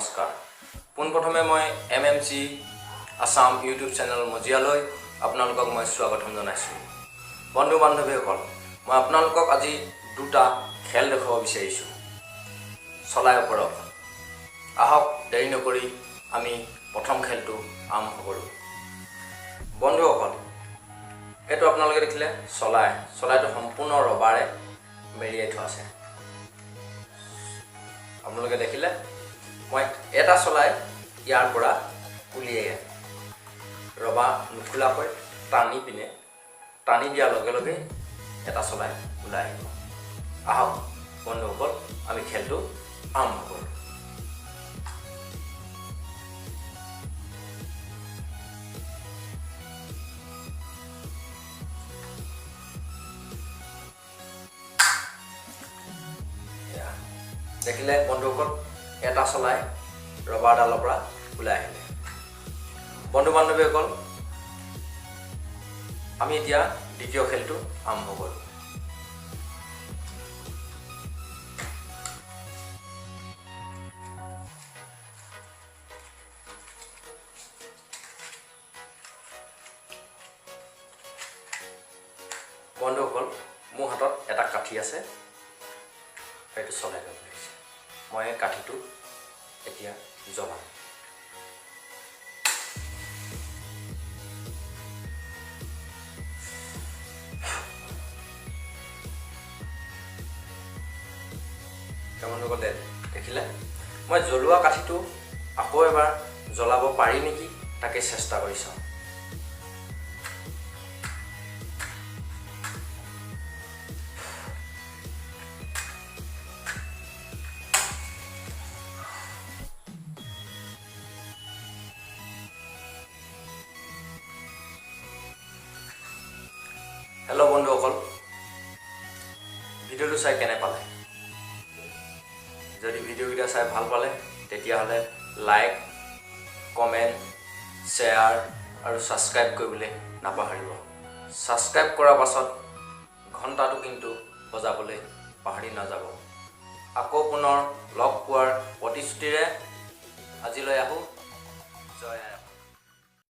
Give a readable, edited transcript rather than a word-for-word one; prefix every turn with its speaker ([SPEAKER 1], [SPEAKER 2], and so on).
[SPEAKER 1] নমস্কাৰ। পোনপ্ৰথমে মই MMC Assam YouTube channel মজিয়ালৈ আপোনালোকক মই স্বাগতম জনাইছোঁ। বন্ধু বান্ধৱীসকল, মই আপোনালোকক আজি দুটা খেল দেখুৱাব বিচাৰিছোঁ চলাই ওপৰত। আহক দেৰি নকৰি আমি প্ৰথম খেলটো আৰম্ভ কৰোঁ। বন্ধুসকল, এইটো আপোনালোকে দেখিলে চলাই, চলাইটো সম্পূৰ্ণ ৰবাৰে মেৰিয়াই থোৱা আছে। আপোনালোকে দেখিলে মই এটা চলাই ইয়াৰ পৰা উলিয়াই ৰবা নোখোলাকৈ টানি পিনে টানি দিয়াৰ লগে লগে এটা চলাই ওলাই আহিব। আহক বন্ধুসকল, আমি খেলটো আৰম্ভ কৰোঁ। দেখিলে বন্ধুসকল, এটা চলাই ৰবাৰডালৰ পৰা ওলাই আহিলে। বন্ধু বান্ধৱীসকল, আমি এতিয়া দ্বিতীয় খেলটো আৰম্ভ কৰোঁ। বন্ধুসকল, মোৰ হাতত এটা কাঠি আছে, এইটো চলাই যাব লাগিছে। মই এই কাঠিটো এতিয়া জ্বলাম। বন্ধুসকল, দেখিলে মই জ্বলোৱা কাঠিটো আকৌ এবাৰ জ্বলাব পাৰি নেকি তাকে চেষ্টা কৰি চাওঁ। হেল্ল' বন্ধুসকল, ভিডিঅ'টো চাই কেনে পালে? যদি ভিডিঅ'কেইটা চাই ভাল পালে তেতিয়াহ'লে লাইক, কমেণ্ট, শ্বেয়াৰ আৰু ছাবস্ক্ৰাইব কৰিবলৈ নাপাহৰিব। ছাবস্ক্ৰাইব কৰাৰ পাছত ঘণ্টাটো কিন্তু বজাবলৈ পাহৰি নাযাব। আকৌ পুনৰ লগ পোৱাৰ প্ৰতিশ্ৰুতিৰে আজিলৈ আহোঁ। জয় আই।